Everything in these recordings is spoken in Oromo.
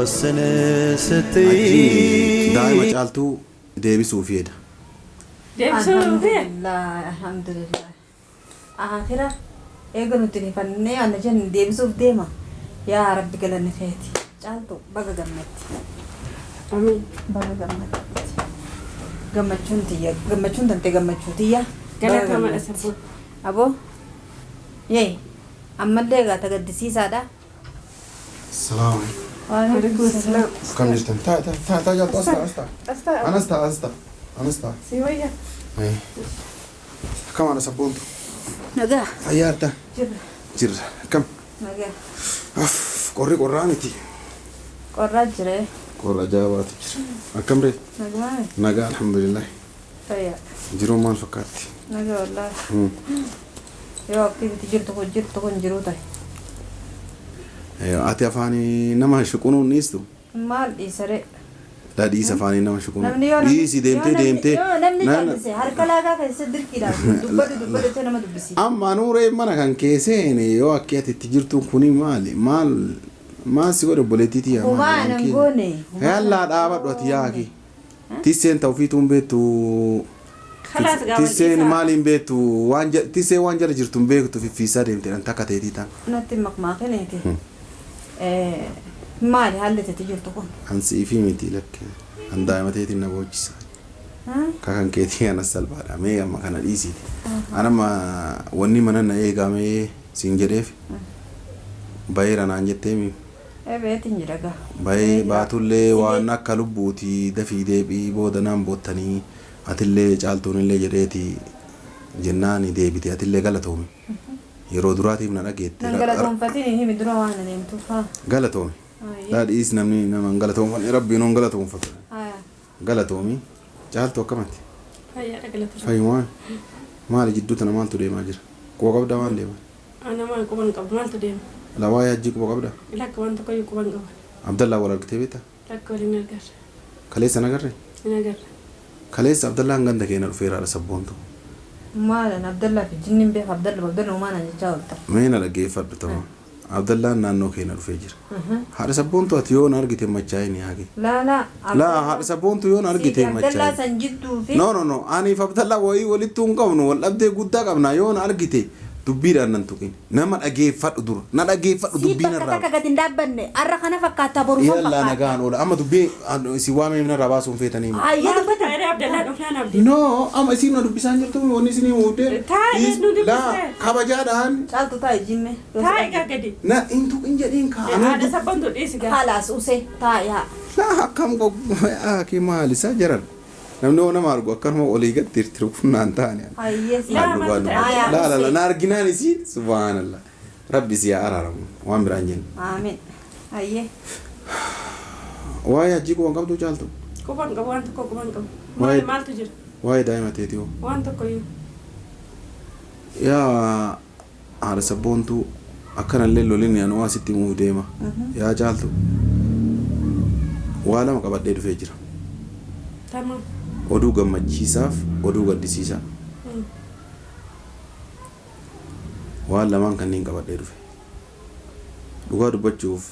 ወስን ስትይ Ajjiin daa'ima Caaltuu deebisuuf fedha. Deebisuu fi Alhamdulillah, alhamdulillah. Akira eega nuti rifannee ana jennu deebisuuf deema. Yaa Rabbi galanni keeti. Caaltu baga gammatti. Amiin. Baga gammatti. Gammachuun tiyya gammachuun tante gammachuu tiyya. Baga Galatooma dha gammatti. sabboo. Aboo yee ammallee egaa tagaddisiisaadha. Salaamu alaikum. Waalaikum salaam. Akkam jirtan? Taa taa taa taa jaaltu as taa as taa. As ta'a. Anas taa as taa. Anas taa. Si wayya. Akkam haadha sabboontu? Nagaa. Fayyaa harta? Jirra. Jirra. Akkam? Nagaa. Uff, qorri qorraa miti. Qorraa jira. Qorra ajaa'ibaatu jira. Akkam ree? Nagaa. Nagaa alhamdulillah. Fayyaa. Jiruun maal fakkaatti? Nagaa wallaahi. Yoo aktiiviti jirtu kun jirtu kun jiruu ta'e. Ati afaanii nama shuqunuun dhiistu? Maal dhiisaree? Laa dhiisa afaanii nama shuqunuu. Namni yoo namni Dhiisi deemtee yoo namni- deemtee. yoo namni Na- callise harka laagaa keessa dirqiidhaan dubbadhu dubbadhu jettee nama dubbisi. Amma nuuree mana kan keesseen yoo akki ati itti jirtu kuni maali? Maal maal si godhe obboleettii tiyya? Homaa nan goone. Homaa Yallaa dhaabadhu ati yaaki. Tisseen ta'u ofiituun beektu. Khalaas gaafa Tisseen dhiisaa. maaliin beektu waan tisseen waan jala jirtu hin beektu fiffiisaa deemte dhan takka teetii ta'an. Natti maqmaaqiniiti. Maali haalli itti jirtu kun? An siifii miti lakke. An daa'ima teetiin na boochisa. Kakan keetii anas salphaadha. Mee amma kana dhiisiiti. An amma wanni mana na eegamee siin jedheef bayeera naan jettee mi? Ebeetiin jira gaa. Bayee baatullee waan akka lubbuuti dafii deebii booda naan boottanii atillee caaltuunillee jedheeti jennaan deebite atillee galatoomi. Yeroo duraatiif na dhageette. Nan galatoonfatiin himi dura waan na deemtuuf haa. Galatoomi. Ayyee. Laa dhiis namni nama hin galatoonfanne rabbiin hin galatoonfatu. Haa. Galatoomi. Caaltuu akkamatti? Fayyaadha galatooma. Fayyumaa maali jidduu tana maaltu deemaa jira? Quba qabdaa waan deemaa? Ana maal quban qabu maaltu deema? Lawaa yaajjii quba qabdaa? Lakka waan tokkoyyuu quban qaba. Abdallaa wal argitee beektaa? Lakka waliin agarra. Kaleessa nagarree? Hin agarra. Kaleessa Abdallaan ganda keenya dhufeeraadha sabboontu. Maalan Abdallaa fi jinniin beeka Abdalla Abdalla maalan jechaa oolta. Mee na dhaggeeffadhu ta'u. Abdallaan naannoo keenya dhufee jira. Haadha sabboontu ati yoo na argite machaa'in yaage. Laa laa. Laa haadha sabboontu yoo na argite Abdallaa machaa'in. san jidduu fi. No no no aniif Abdallaa wayii walittuu hin qabnu wal dhabdee guddaa qabna yoo na argite dubbiidhaan nan tuqin. Nama dhageeffadhu dura. Na dhageeffadhu Si dubbiin bakka irraa. takka gadi hin dhaabbanne har'a kana fakkaata boru san Yallaa fakkaata. nagaan oola. Amma dubbii isin waamee narraa baasuun feetanii. Hayyee Maaltu dubbata. ta'e Abdallaan dhufnaan abdii? No amma isin na dubbisaan jirtu wanni isinii muudee. Taa'ee nu dubbisee. Laa kabajaadhaan Caaltu taa'i jimme. Taa'i gaa gadi. na hin tuqin jedhiin kaa'anii. Haadha sabboontu dhiisi gaa. Haalaas usee taa'i haa. Laa akkam goggogaa maal isaa jiran. Namni yoo nama argu akkanuma olii gad tirtiru kun naan taane. Hayyee si. Laa Halluu maaltu baalluu. ta'e? Laa laa laa na arginaan isiin subhaanallah. Rabbi si haa araaramu waan biraan jennu. Amiin. Hayyee. Waa'ee hajjii quban qabdu caaltu. Quban qabu waan tokko quban qabu. Waa'ee- Maali maaltu jira? Waa'ee daa'ima teetii hoo. Waan tokkoyyuu. Yaa haadha sabboontuu akkanallee lolin ani waa sitti himuuf deema. Yaa caaltu. Waa lama qabadhee dhufee jira. Tamam. Oduu gammachiisaaf oduu gaddisiisaa. Waan lamaan kanneen qabadhee dhufe. Dhugaa dubbachuuf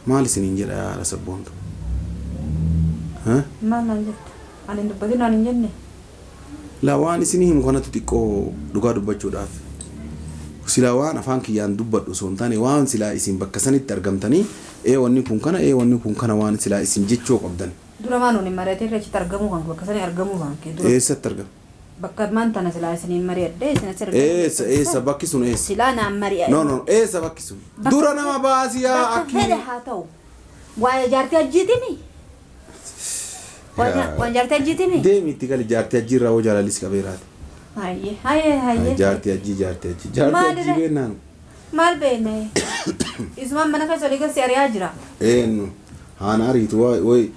maal isiniin jedha yaa haadha sabboontu? Ha? Maal naan jetta? Ani hin dubbatin naan hin jenne. Laa waan isinii himu kanatu xiqqoo dhugaa dubbachuudhaaf silaa waan afaan kiyyaan dubbadhu osoo hin taane waan silaa isin bakka sanitti argamtanii ee wanni kun kana ee wanni kun kana waan silaa isin jechuu qabdan. Dura maan nuun hin mari'atin irra achitti argamuu kan bakka sanii argamuu kan kee dura. Eessatti argama? Bakka maan tana silaa isiniin mari'adhee isin achi argamuu. Eessa eessa bakki sun eessa? Silaa naan mari'a. No no eessa bakki sun? Dura nama baasii yaa Bakka akki. fedhe haa ta'u. Waa'ee jaartii hajjiitimi? Waan jaartii hajjiitimi? Deemi itti gali jaartii hajjii irraa hoo jaalallis qabeeraati. Hayyee hayyee hayyee. Jaartii hajjii jaartii hajjii jaartii Maal hajjii irra- beennaan. Maal beekne? Isumaan mana keessa olii gadi ari'aa jira. Eenyu haana ariitu wayi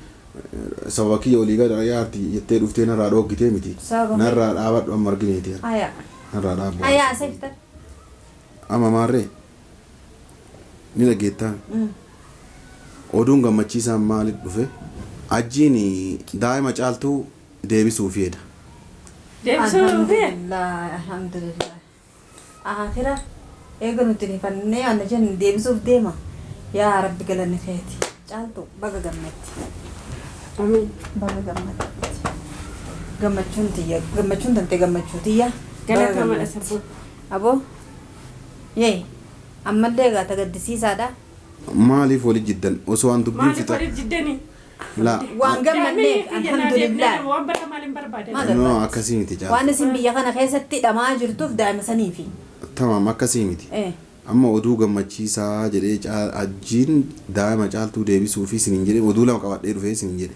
sababa kiyya olii gad yaarti jettee dhuftee narraa dhooggitee miti. Sababa kee- Narraa dhaabadhu amma argineeti. Hayaa. Narraa dhaabbu. Hayaa asiftan. Amma maarree ni dhageettaa. Oduun gammachiisaan maaliif dhufe? Ajjiin daa'ima caaltuu deebisuuf fedha. Deebisuu fi Alhamdulillah, alhamdulillah. Akira eega nuti rifannee ana jennu deebisuuf deema. Yaa Rabbi galanni keeti. Caaltu baga gammadde. Amiin. Baga gammadde. Gammachuun tiyya gammachuun tante gammachuu tiyya. Baga Galatoomaa gammadde. sabboon. Aboo. Yee ammallee egaa tagaddisiisaadha. Maaliif wali jiddan osoo waan dubbiin Maaliif fixa waliif jiddanii? laa Waan gammanneef alhamdulillah. Waan bara maaliin barbaadan? Maal no barbaachisa? akkasii miti Waan caaltu isin biyya kana keessatti dhamaa jirtuuf daa'ima saniifi. tamaam akkasii miti Eh. amma oduu gammachiisaa jedhee ajjiin daa'ima caaltuu deebisuu fi isiniin jedhe oduu lama qabadhee dhufee isiniin jedhe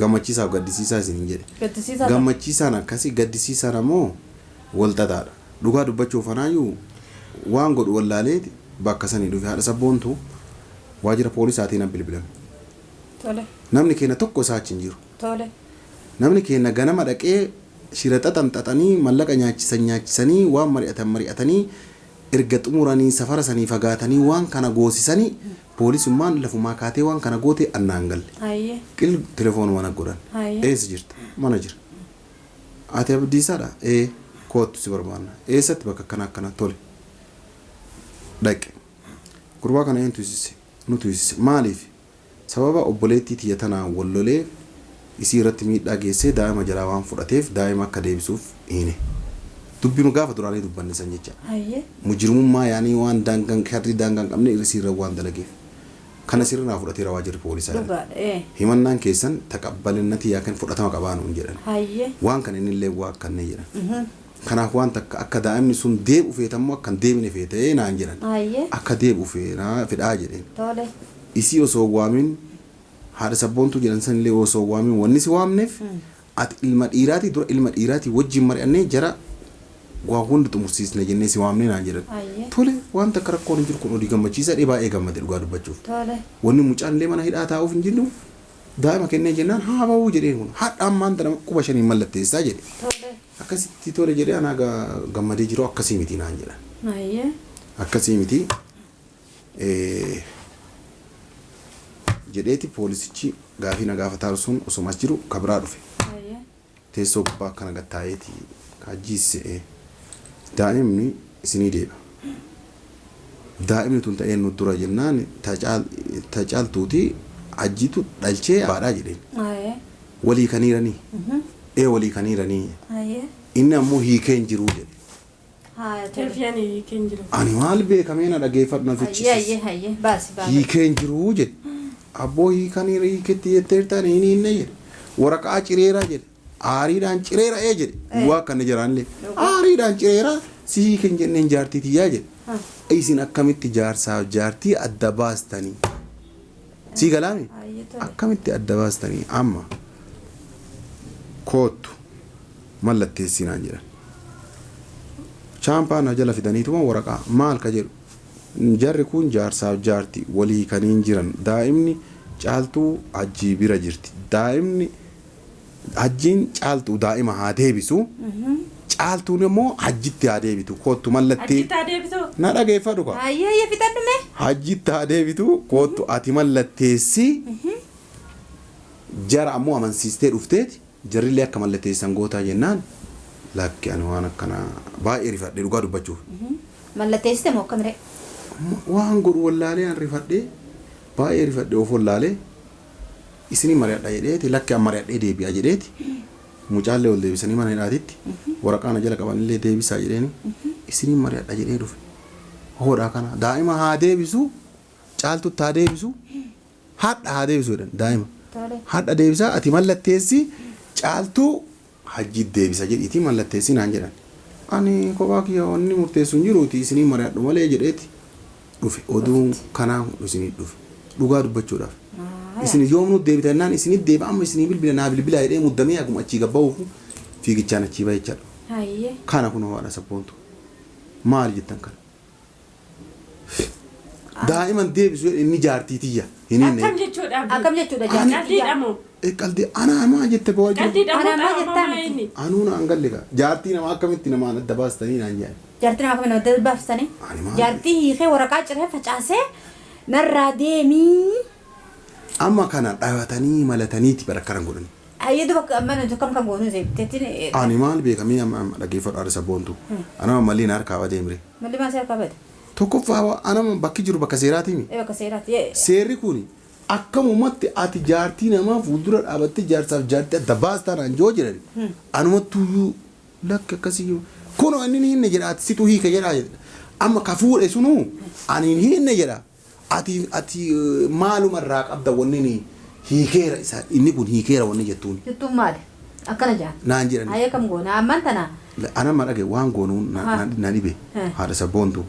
gammachiisaaf gaddisiisaa isiniin jedhe Gaddisiisaa. gammachiisaan akkasii gaddisiisaan ammoo wal xaxaadha dhugaa dubbachuuf anaayyuu waan godhu wallaaleeti bakka sanii dhufe haadha sabboontu waajjira poolisaatiin nan bilbilame Tole. namni keenya tokko isaa achi hin jiru Tole. namni keenya ganama dhaqee shira xaxan xaxanii mallaqa nyaachisan nyaachisanii waan mari'atan mari'atanii erga xumuranii safara sanii fagaatanii waan kana goosisanii poolisummaan lafumaa kaatee waan kana goote annaan galle Hayyee. qil telefoonuma na godhan Hayyee. eessa jirta mana jira ati abdiisaadha ee koottu si barbaanna eessatti bakka akkana akkana tole dhaqe gurbaa kana eentu hiisise nutu hiisise maaliif sababa obboleettii tiyya tanaan wal lolee isii irratti miidhaa geessee daa'ima jalaa waan fudhateef daa'ima akka deebisuuf hiine dubbinu gaafa duraanii dubbanne san jecha Hayyee. mujrimummaa yaanii waan daangaan karri daangaan qabne isii irra waan dalageef kana sirnaa fudhateera waajjirri poolisaa jedhan. Dhugaadha. Eh. himannaan keessan taqabbalinati yookiin fudhatama qabaa nuun jedhan Hayyee. waan kan inni illee waa akkannee jedhan kanaaf waan takka akka daa'imni sun deebi'u feetammoo akka hin deebine feetee naan jedhan Hayyee. akka deebi'u feenaa fedhaa jedheen Tole. isii osoo waamin haadha sabboontuu jedhan san illee osoo waamin wanni si waamneef ati ilma dhiiraatii dura ilma dhiiraatii wajjin mari'annee jara waa hundi xumursiisne jennee si waamne naan jedhan Hayyee. tole waan takka rakkoon hin jiru kun odii gammachiisa dhee baay'ee gammade dhugaa dubbachuuf Tole. wanni mucaan illee mana hidhaa taa'uuf hin jirru daa'ima kennee jennaan haa ba'uu jedheen kun hadha ammaan tana quba shaniin mallatteessaa jedhe Tole. akkasitti tole jedhee anaa gammadee jiru akkasii miti naan jedhan Hayyee. akkasii miti jedheeti poolisichi gaafii na gaafataa sun osuma as jiru kabiraa dhufe Hayyee. teessoo gubbaa akkana gattaa'eeti kaajjiisse'ee daa'imni isinii deeba daa'imni tun ta'ee nu dura jennaan ta caaltuuti ajjiitu dhalchee baadhaa jedheen Hayyee. walii kaniiranii ee walii kaniiranii Hayyee. inni ammoo hiikee hin jiruu jedhe Haaya tole. Teefiyaan hiikee hin jiru. ani maal beekamee na dhageeffadhu na Hayyee fichisiis hayyee hayyee. Baasi baasi. hiikee hin jiruu jedhe abboo hiikaniira hiiketti jetteertaan hin hiinne jedhe waraqaa cireeraa jedhe aariidhaan cireera ee jedhe waa akkana jiraanillee aariidhaan cireeraa si hiike hin jenneen jaartii tiyyaa jedhe isin akkamitti jaarsaaf jaartii adda baastanii sii galaame Hayyee tole. akkamitti adda baastanii amma koottu mallatteessinaan jedhan chaampaa na jala fidaniituma waraqaa maal ka jedhu jarri kun jaarsaaf jaarti walii kaniin jiran daa'imni caaltuu hajjii bira jirti daa'imni hajjiin caaltuu daa'ima haa deebisu caaltuun immoo hajjitti haa deebitu koottu mallattee Achitti haa deebisu. na dhageeffadhu ka Hayyee hayyee fixadhu mee. hajjitti haa deebitu koottu ati mallatteessi jara ammoo amansiistee dhufteeti jarrillee akka mallatteessan gootaa jennaan lakki ani waan akkana baay'ee rifadhe dhugaa dubbachuuf. Mallatteessite moo akkam ree? Waan godhu wallaalee an rifadhee baay'ee rifadhe of wallaalee isinii mari'adha jedheeti lakki an mari'adhee deebi'a jedheeti mucaallee ol deebisanii mana hidhaatitti waraqaa na jala qabanillee deebisaa jedheeni isinii mari'adha jedhee dhufe. Hoodhaa kana daa'ima haa deebisu caaltutti haa deebisu hadha haa deebisu jedhan daa'ima. Tole. Hadha deebisaa ati mallatteessi caaltuu hajji deebisa jedhiiti mallatteessi naan jedhan. Ani kophaa kiyya wanni murteessu hin jiruuti isinii mari'adhu malee jedheeti dhufe oduun kanaa isinii dhufe dhugaa dubbachuudhaaf. Isin yoom nu deebita jennaan isinii deebi'a amma isinii bilbila naa bilbila jedhee muddamee akkuma achii gabba'uuf fiigichaan achii bahe jechaadha. Hayyee. Kana kun haadha sabboontu maal jettan kana? Daa'iman deebisu jedhe inni jaartii tiyya hin Akkam hinne. jechuudha? Akkam jechuudha jaartii? Qaldiidha moo? Qalbii anaa maa jette bawaa jiru. Qaldiidha moo Anaa maa xaa'oo jettaa maa miti? inni? Anuu naan galle gaa jaartii namaa akkamitti namaan adda baastanii naan jedhan. Jaartii nama akkamiin adda baafsanii? Ani maal- Jaartii hiikee waraqaa ciree facaasee narraa deemii. Amma kana dhabatanii malataniiti bara akkanan godhani. Hayyee duba mana akkam kan goonu seettiin Ani maal beekamee amma amma dhageeffadhu haadha sabboontu. Anama malliin harkaa badee mire. malli maasii harkaa bade. Tokkoffaa anama bakki jiru bakka seeraatiimi. Ee bakka seeraati. Seerri kun akkamumatti ati jaartii namaa fuuldura dhaabattee jaarsaaf jaartii adda baastaa naan joo jedhan anumattuyyuu lakki akkasii kunoo inni hin hinne jedha ati situ hiika jedha jedha amma ka fuudhe sunuu ani hin hinne jedha ati ati maaluma irraa qabda wanni ni hiikeera isa inni kun hiikeera wanni jettuun Jettuun maali? Akkana jaan. Naan jedhan. Hayyee kam goona ammaan tana. Ana ma dhage waan goonuu na dhibe haadha sabboontu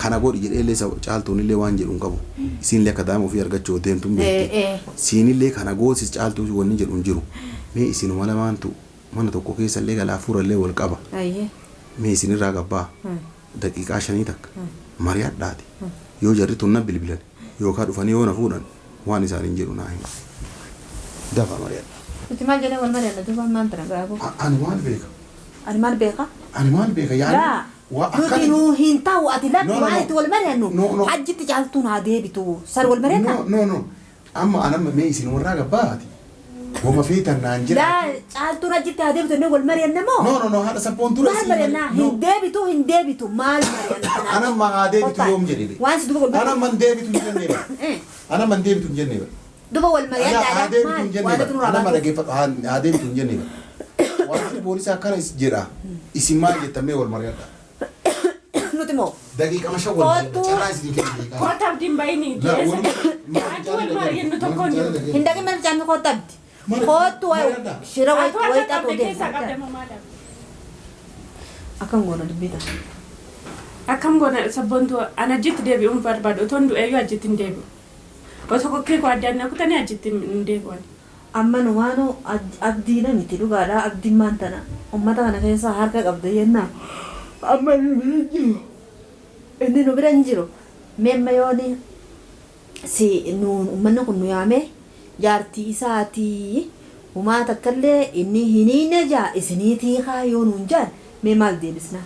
kana godhi jedhee illee caaltuun illee waan jedhu hin qabu isiinillee akka daa'ima ofii argachuu deemtu hin beekti siinillee kana goosis caaltuu wanni jedhu hin jiru mee isinuma lamaantu mana tokko keessa illee galaa hafuura illee wal qaba mee isinirraa gabbaa daqiiqaa shanii takka mari'adhaati yoo jarri tun na bilbilan yookaan dhufanii yoo na fuudhan waan isaaniin jedhu naa hima dafa mari'adha. Nuti maal jennee wal mari'anna duuba ammaan tana gaaboo. Ani maal beeka? Ani maal beeka? Ani maal beeka yaani? Laa Waa nuti akkana nuu hin ta'u ati lakki No, no, waan no. itti wal mari'annu No, no. hajjitti caaltuun haa deebitu san wal mari'anna. No, no, no. Amma anamma mee isin warraa gabbaati. Wama feetan naan jedha. Laa caaltuun hajjitti haa deebitu jennee wal mari'anna moo? No, no, no. Haadha sabboon dura Maal isin mari'anna? No. Hin deebitu hin deebitu maal mari'anna? Anamma haa deebitu Kottaa. yoom jedhe. Waan si duuba wal mari'anna. Anamma hin deebitu hin jennee bara. Anamma hin deebitu hin jennee bara. Duuba wal Ana mari'adhaa haa deebitu maal hin jennee waan bara. nurraa Anamma baatu. dhaggeeffadhu haa deebitu hin jennee bara. Waanti poolisii akkana is jedha. Isin maal jettan mee wal mari'adha. Nuti moo? Daqiiqama shan wal mari'adha. Kottuu. Carraa isinii kenna daqiiqaa. Kootta abdiin bayini. La, wal- Ati wal mari'annu tokko hin jiru. Hin dhaqin mana fincaanii kottu abdi. Mari- Kottu wayi mari'adha. shira wayi Ati wayi harka xaxuu qabda keessaa deema. qabda moo maal? Akkam goona dubbii tana. Akkam goona sabboontu an ajitti deebi'uun barbaadu otoon du'eeyyuu ajitti hin deebi'u. Osoo kokkee koo addaan na kutanii ajitti hin deebi'u. ani. Amma numaanu abdiina miti dhugaadha abdiin maan tana ummata kana keessaa harka qabda jennaan amma inni nu bira hin jiru inni nu bira hin jiru mee amma yooni si nuun ummanni kun nu yaamee jaartii isaatii humaa takkallee inni hin hiine jaa isiniitii kaa yoo nuun jaan mee maal deebisna?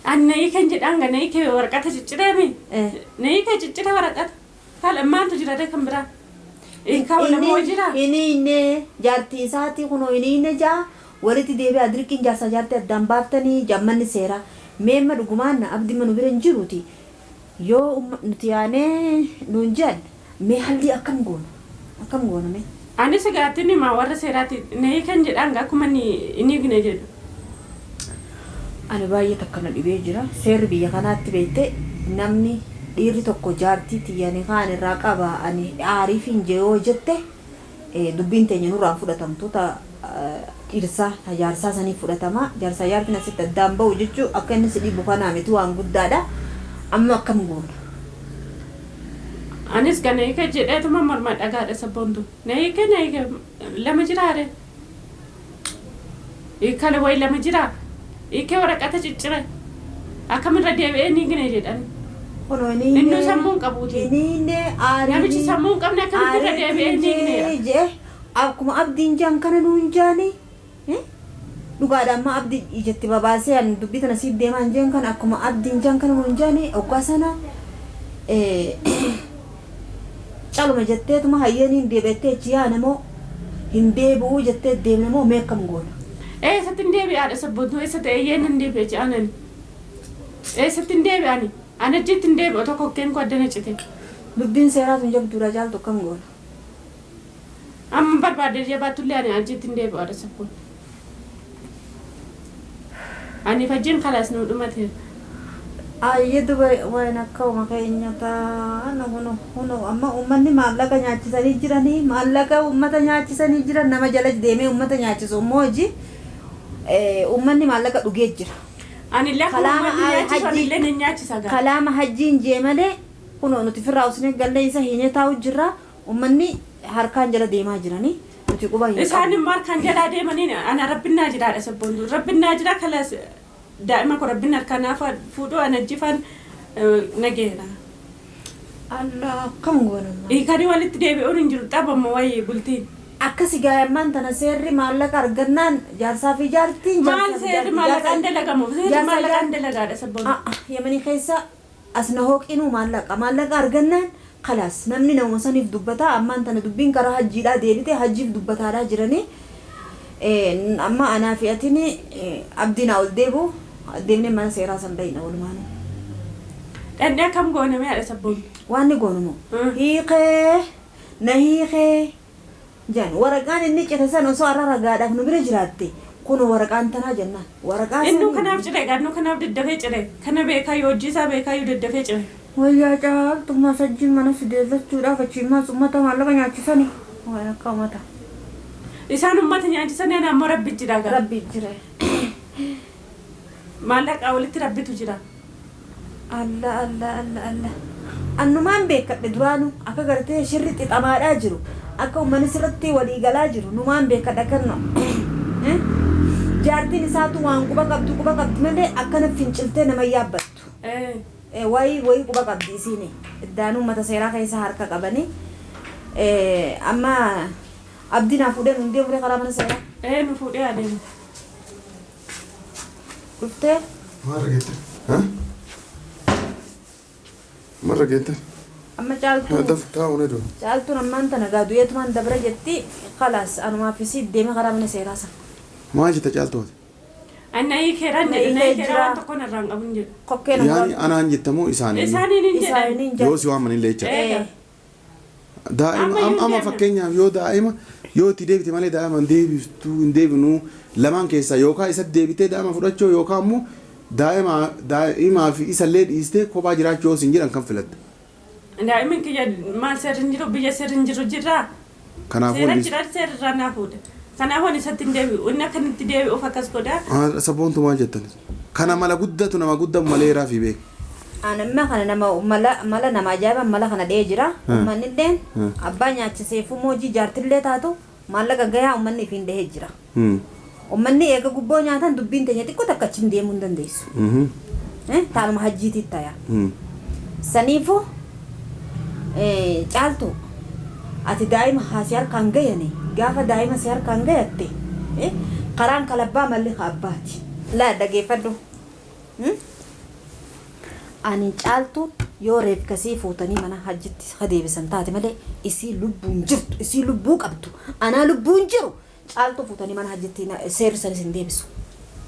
Ani na hiikan jedhaan ga na hiike waraqata cicciree Eh. na hiike ciccire waraqata. Haala maaltu jira ree kan biraa? Hiikaa wala moo jira? Inni inni jaartii isaatii kunoo inni inni jaa walitti deebi'aa dirqiin jaarsaa jaartii addaan baaftanii jaammanni seeraa mee amma dhugumaan abdii mana bira hin jiruuti yoo nuti yaanee nuun jedhan mee hallii akkam goona akkam goona mee Anis egaa himaa warra seeraati na hiikan jedhaan ga akkuma inni hin hiikne jedhu. Ani baay'ee takka na dhibee jira seerri biyya kanaatti beekte namni dhiirri tokko jaartii tiyyanii kaan irraa qaba ani aariif hin jee yoo jette dubbiin teenya nurraan fudhatamtu ta dhirsaa ta jaarsaa sanii fudhatama jaarsaa jaartiin asitti addaan ba'u jechuu akka inni si dhibu kanaa miti waan guddaadha amma akkam goona. Anis ga na hiike jedheetuma morma dhagaadha sabboontu. Na hiike na hiike lama jiraare. Hiikale wayi lama jiraa. Hiikee waraqata ciccire. Akkamirra deebi'ee hin hiikne jedhan. Kunoo inni Innuu sammuu hin qabuuti. Inni inni aarii Namichi sammuu hin qabne akkamitti irra deebi'ee hin hiikneera. jee akkuma abdiin jaan kana nuun jaani dhugaadha amma abdii ijatti babaasee ani dubbii tana siif deemaa hin jeen kana akkuma abdiin jaan kana nuun jaani oggaa sana caluma jetteetuma hayyeen hin deebi'ettee achi yaana moo hin deebi'uu jettee deemna moo mee akkam goona. Eessatti hin deebi'aadha sabboontu eessa ta'e eeyyeen hin deebi'e je'anan. Eessatti hin deebi'ani? Ani achitti hin deebi'u tokko kokkeen koo addana cite. Dubbiin seeraa tun jabduudha caaltu akkam goona. Amma barbaade jabaatullee ani achitti hin deebi'u sabboon. Ani fajjiin kalaas nu dhumate. Ayyee duba waan akka uma keenya taana huno huno amma uummanni maallaqa nyaachisanii jiranii maallaqa uummata nyaachisanii jiran nama jala deemee uummata nyaachisu immoo hojii uummanni maallaqa dhugee jira. Ani illee akkuma Kalaama uummanni nyaachisu ani hajji- illee ni nyaachisa gaa. Kalaama hajjiin jee malee kunoo nuti firraa usnee gallee isa hiinee taa'u jirra uummanni harkaan jala deemaa jiranii nuti quba hin Isaan qabnu. immoo harkaan jalaa deemanii ana rabbinnaa jiraadha sabboontu. Rabbinnaa jira kalaas daa'ima koo rabbin harkaan naafa fuudhuu ana jifaan nageera. Allah akkam goona. Hiikanii walitti deebi'uun hin jiru xabamma wayii bultiin. Akkasi gaa'imman tana seerri maallaqa argannaan jaarsaa fi jaartiin Maal jaarsaa fi seerri jaartii- maallaqaan dalagamu? Seerri jaarsaa maallaqaan jaar- dalagaadha sabboontu. Ah, ah, Yemanii keessa as na hooqinuu maallaqa maallaqa argannaan kalaas namni nama saniif dubbataa ammaan tana dubbiin karaa hajjiidhaa deebite hajjiif dubbataadhaa jiranii amma anaa fi atini abdiin haa ol deebi'u deemnee mana seeraa san dhayna walumaanuu. Dhandhee akkam gooname haadha sabboon. Waan ni goonumo. Hiikee na hiikee jan waraqaan inni cite san osoo har'a ragaadhaaf nu bira jiraatte kun waraqaan tanaa jennaan. Waraqaa Inni kanaaf cire gaannoo kanaaf daddafee cire kana beekaa yoo hojii isaa beekaa yoo daddafee cire. Wayyaa caaltummaa sajjiin mana si deeffachuudhaaf achiimmaas uummata maallaqa nyaachisani. Waan akka uummata. Isaan uummata nyaachisan ana ammoo rabbi jira gara. Rabbi jira. Maallaqa walitti rabbitu jira. Alla alla alla alla. Annumaan beekadhe duraanu akka gartee shirri xixamaadhaa jiru akka uummanni sirriitti walii galaa jiru numaan beekadha kanna. Jaartiin isaatu waan quba qabdu quba qabdi malee akkana finciltee nama yaabbattu. Wayii wayii quba qabdi isiin iddaan uummata seeraa keessa harka qabanii amma abdii naa fuudhee nuun deemuree karaa mana seeraa. Nu fuudhee adeemu. Dhuftee. Maal argite? Maal argite? Amma caaltuu. Daf taa'u ne dura. Caaltuun ammaan tana gaaduyeetumaan dabra jetti khalaas anumaaf isii deeme karaa mana seeraa sana. Maal jetta caaltuuti? Anna hiikeeraan jedhe na hiikeera waan tokko narraa hin qabun jedhu. Kokkee nama. Yaani anaan jettamoo isaaniin? Isaaniin hin jedhan. Isaaniin jedhan. Yoo si waamanillee jecha. Daa'ima Amma amma deemna. Fakkeenyaaf yoo daa'ima yoo itti deebite malee daa'ima hin deebiftuu hin deebinuu lamaan keessaa yookaan isa deebitee daa'ima fudhachuu yookaan immoo daa'ima daa'imaa fi isallee dhiistee kophaa jiraachuu yoo isin jedhan kan filatte. Daa'imni kiyya maal seerri hin jiru biyya seerri hin jiru jirraa. Kanaafuu Seera dhiis- jira seerri naa fuudhe. Kanaafuu ani isatti hin deebi'u. Inni akka inni itti deebi'uuf akkas godha. Sabboontu maal jettan? Kana mala guddatu nama guddaa maleeraa fi beeku. Anamma kana nama mala mala nama ajaa'iba mala kana dhee jira. Uummanni illee abbaa nyaachiseefuu hojii jaartillee taatu maallaqa gahaa uummanni ifiin dhahee jira. Uummanni eega gubboo nyaatan dubbiin teenya xiqqoo takka achiin deemuu hin dandeessu. Taanuma hajjiitii ta'a. Saniifuu caaltu ati daa'ima haasii harkaan gayani gaafa daa'ima si harkaan gayatte karaan kalabbaa malli ka abbaati. Laa dhageeffadhu. Ani caaltuun yoo reefkasii fuutanii mana hajjitti deebisan taate malee isii lubbuun jirtu isii lubbuu qabdu anaa lubbuun jiru caaltuu fuutanii mana hajjitti seerri sanis hin deebisu.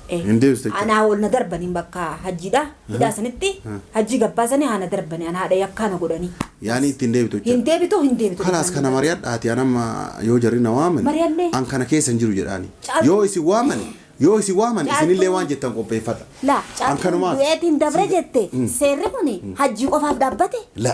Hin deebisu jechuudha. Anaa ol na darbanii bakka hajjiidha hidhaa sanitti hajjii gabbaasanii haa na darbanii ana haadha yakkaa na godhanii. Yaani ittiin deebitu jechuudha. Hin deebitu hin deebitu. Kalaas kana mari'adhaati anamma yoo jarri na waaman Mari'annee. an kana keessa hin jiru jedhaani. Caaltu- Yoo isin waaman yoo isin waaman Caaltu- isinillee waan jettan qopheeffadha. Laa An caaltuun kanumaaf. du'eetiin dabre jette seerri kuni hajjii qofaaf dhaabbate. La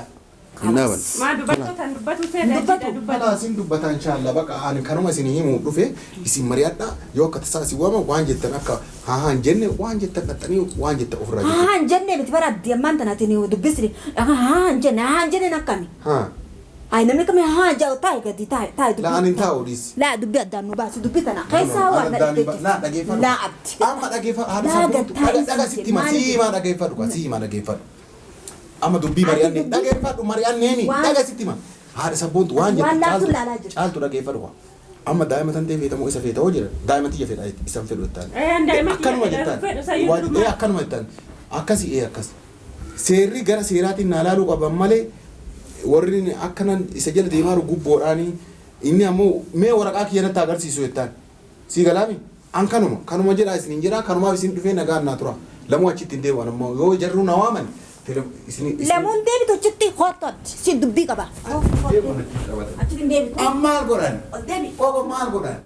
hin dhaaban. Maa dubartootaan dubbatu seera Dubbatu. hajjiidha dubbatu. Kalaas hin dubbata inshaalla baqa ani kanuma isin himuu dhufe isin mari'adha yoo akka tasaa isin waaman waan jettan akka haa haa hin jenne waan jettan dhaxxanii waan jettan ofirraa jettan. Haa hin jenne miti bara abdii ammaan tanaatiin dubbisni haa hin jenne haa hin jenne akkami. Haa Ay namni kami haa jaa'u taa'e gadi taa'e taa'e dubbii. La ani hin taa'u dhiisi. Laa dubbii addaan nu baasi dubbii tana keessaa waan na Laa dhibee dhageeffadhu. Laa abdi. Amma dhageeffadhu haadha Laa sabboontu gattaa dhaga sitti hima maali sii himaa dhageeffadhu kan sii himaa dhageeffadhu. Amma dubbii Ati mari'annee dubbii- dhageeffadhu mari'anneeni Waan- dhaga sitti hima. Haadha sabboontu waan jettu Waan laaftu caaltu ilaalaa jirti. caaltu dhageeffadhu kan. Amma daa'ima tan ta'e feetamoo isa feeta hoo jedhan daa'ima tiyya fedha isan fedhu jettaan. Daa'ima tiyya Akkanuma fedha, jettaan. fedhu sayyuu Waan- durumaa. Akkanuma jettaan. Akkasi akkas. Seerri gara seeraatiin naa laaluu qaban malee warri akkanan isa jala deemaa jiru gubboodhaanii inni ammoo mee waraqaa kiyya natti agarsiisu jettaan. Sii galaami? An kanuma kanuma jedhaa isin jedhaa kanumaaf isin dhufee nagaan naa tura. Lamuu achitti hin deebi'an ammoo yoo jarruu na waaman isin Lamuun deebitu achitti kootu abdi si dubbii qaba. Deebi'an achitti qabatan. Achitti hin deebitu. Amma maal godhan? Ol deebi. Qoqo maal godhan?